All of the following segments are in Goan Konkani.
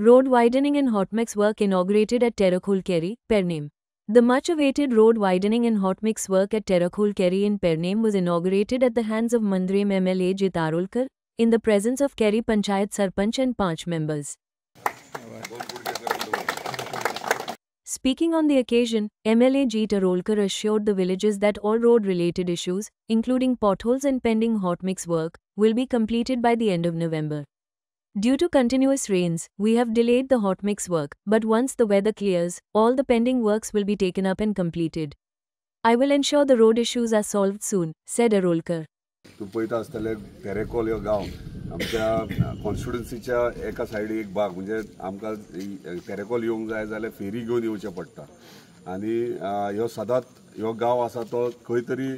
Road widening and hotmix work inaugurated at Terekhol Keri, Pernem. The much-awaited road widening and hotmix work at Terekhol Keri in Pernem was inaugurated at the hands of Mandrem MLA Jeet Arolkar, in the presence of Keri Panchayat Sarpanch and Panch members. Speaking on the occasion, MLA Jeet Arolkar assured the villagers that all road-related issues, including potholes and pending hotmix work, will be completed by the end of November. Due to continuous rains, we have delayed the hotmix work, but once the weather clears, all the pending works will be taken up and completed. I will ensure the road issues are solved soon, said Arolkar. तूं पळयता आसतले तेरेखोल ह्यो गांव आमच्या कॉन्स्टिट्युन्सीच्या एका सायडीक एक भाग, म्हणजे आमकां तेरेखोल येवंक जाय जाल्यार फेरी घेवन येवचें पडटा आनी ह्यो सदांच ह्यो गांव आसा तो खंय तरी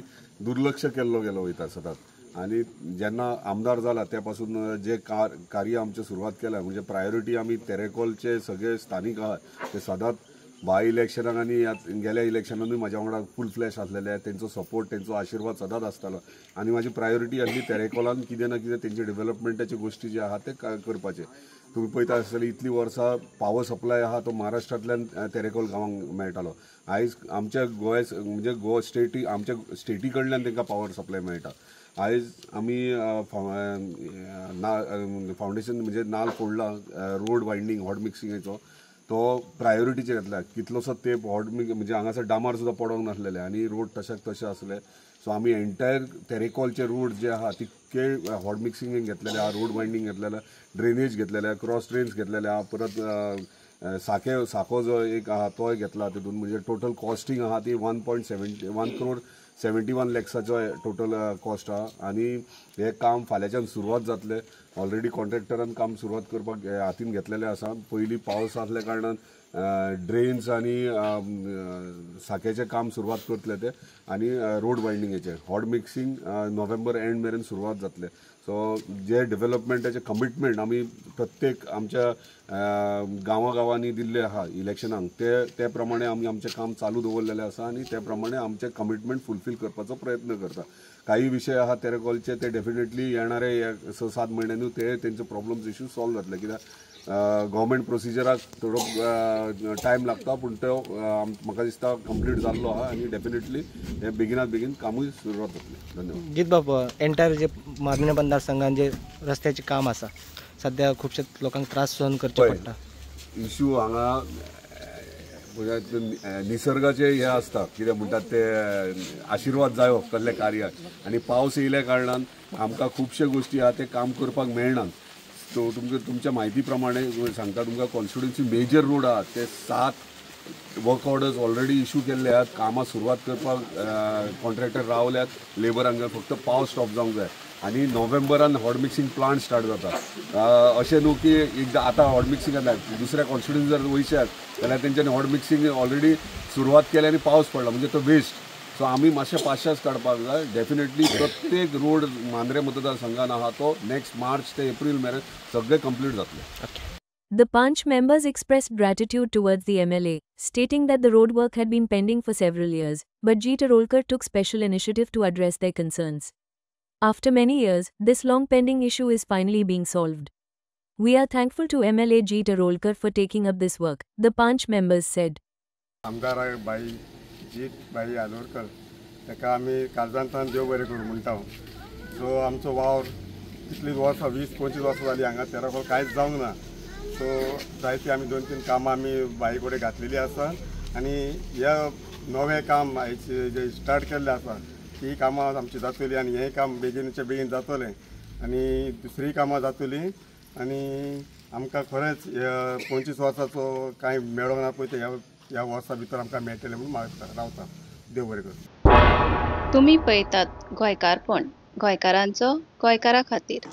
दुर्लक्ष केल्लो गेलो वयता सदांच. आनी जेन्ना आमदार जाला त्या पासून जे कार्य आमचें सुरवात केल्या, म्हणजे प्रायोरिटी आमी तेरेखोलचे सगळे स्थानीक आहा ते सदांच बाय इलेक्शनाक आनी गेल्या इलेक्शनानूय म्हाज्या वांगडा फूल फ्लॅश आसलेले, तेंचो सपोर्ट तेंचो आशिर्वाद सदांच आसतालो आनी म्हाजी प्रायोरिटी आसली तेरेखोलान कितें ना कितें तेंचे डेव्हलपमेंटाच्यो गोश्टी जे आहा ते करपाचे. तुमी पळयता आसतले इतलीं वर्सां पावर सप्लाय आहा तो महाराष्ट्रांतल्यान तेरेखोल गांवांक मेळटालो. आयज आमच्या गोंय म्हणजे गोवा स्टेटी आमच्या स्टेटी कडल्यान तांकां पावर सप्लाय मेळटा. आयज आमी फावंडेशन म्हणजे नाल फोडला रोड वायंडींग हॉट मिक्सिंगाचो तो प्रायोरिटीचेर घेतला. कितलोसो तेंप हॉट मिक्स म्हणजे हांगासर डामार सुद्दां पडोंक नासलेले आनी रोड तशाक तशे आसले. सो आमी एंटायर तेरेखोलचे रोड जे आहा तितके हॉट मिक्सिंगेक घेतलेले आहा, रोड वायंडींग घेतलेले, ड्रेनेज घेतलेले, क्रॉस ड्रेन्स घेतलेले आहा, परत साके साको जो एक आहा तोय घेतला. तितून म्हणजे टोटल कॉस्टिंग आहा ती 1.71 करोड 71 लॅक्साचो टोटल कॉस्ट आहा आनी हें काम फाल्यांच्यान सुरवात जातलें. ऑलरेडी कॉन्ट्रॅक्टरान काम सुरवात करपाक हातीन घेतलेलें आसा. पयलीं पावस आसल्या कारणान ड्रेन्स आनी साक्याचें काम सुरवात करतले ते आनी रोड वायंडिंगाचें हॉट मिक्सिंग नोव्हेंबर एंड मेरेन सुरवात जातलें. सो जे डेव्हलपमेंटाचें कमिटमेंट आमी प्रत्येक आमच्या गांवा गांवांनी दिल्लें आहा इलेक्शनाक ते प्रमाणे आमी आमचें काम चालू दवरलेलें आसा आनी ते प्रमाणे आमचें कमिटमेंट फुलफील करपाचो प्रयत्न करता. काही विशय आहा तेरेखोलचे ते डेफिनेटली येणारे 6-7 म्हयन्यांनी ते तेंचे प्रॉब्लम्स इश्यू सॉल्व जातले. कित्याक गव्हर्मेंट प्रोसिजराक थोडो टायम लागता पूण तो म्हाका दिसता कंप्लीट जाल्लो आहा आनी डेफिनेटली हे बेगिनात बेगीन कामूय सुरवात जातलें. धन्यवाद. जीत बाब, एंटायर जे मांद्रें मतदारसंघान जे रस्त्याचें काम आसा सद्या खुबशे लोकांक त्रास सहन करचे पडटा. इश्यू हांगा निसर्गाचे हे आसता कितें म्हणटात ते आशिर्वाद जायो कसले कार्याक आनी पावस येयल्या कारणान आमकां खुबशे गोश्टी आहा ते काम करपाक मेळनात. सो तुमकां तुमच्या म्हायती प्रमाणे सांगता तुमकां कॉन्स्टिट्युन्सी मेजर रोड आहा ते 7 वर्क ऑर्डर्स ऑलरेडी इशू केल्ले आहात. कामां सुरवात करपाक कॉन्ट्रॅक्टर रावल्यात, लेबरांक फक्त पावस स्टॉप जावंक जाय आनी नोव्हेंबरान हॉट मिक्सिंग प्लांट स्टार्ट जाता. अशें न्हू की एकदां आतां हॉट मिक्सिंग जाता दुसऱ्या कॉन्स्टिट्युन्सी जर वयशात जाल्यार तेंच्यांनी हॉट मिक्सिंग ऑलरेडी सुरवात केली आनी पावस पडला म्हणजे तो वेस्ट. सो आमी मातशें पाशास काडपाक जाय. डेफिनेटली प्रत्येक रोड मांद्रें मतदारसंघान आहा तो नेक्स्ट मार्च ते एप्रील मेरेन सगळे कंप्लीट जातले. The Panch members expressed gratitude towards the MLA, stating that the road work had been pending for several years, but Jeet Arolkar took special initiative to address their concerns. After many years, this long pending issue is finally being solved. We are thankful to MLA Jeet Arolkar for taking up this work, the Panch members said. आमदार भाई जीत भाई आरोलकर ताका आमी काळजांतल्यान देव बरें करूं म्हणटा. सो आमचो वावर कितलीं वर्सां 20-25 वर्सां जालीं हांगा तेरेखोल कांयच जावंक ना. सो जायती आमी 2-3 कामां आमी बाई कडेन घातलेली आसा आनी हे नवें काम आयज जे स्टार्ट केल्लें आसा ती कामां आमची जातली आनी हें काम बेगीनचे बेगीन जातलें आनी दुसरीं कामां जातलीं आनी आमकां खरेंच 25 वर्साचो कांय मेळोंक ना पळय ते ह्या वर्सा भितर आमकां मेळटलें म्हणून मागता रावता. देव बरें करूं. तुमी पळयतात गोंयकारपण, गोंयकारांचो गोंयकारा खातीर.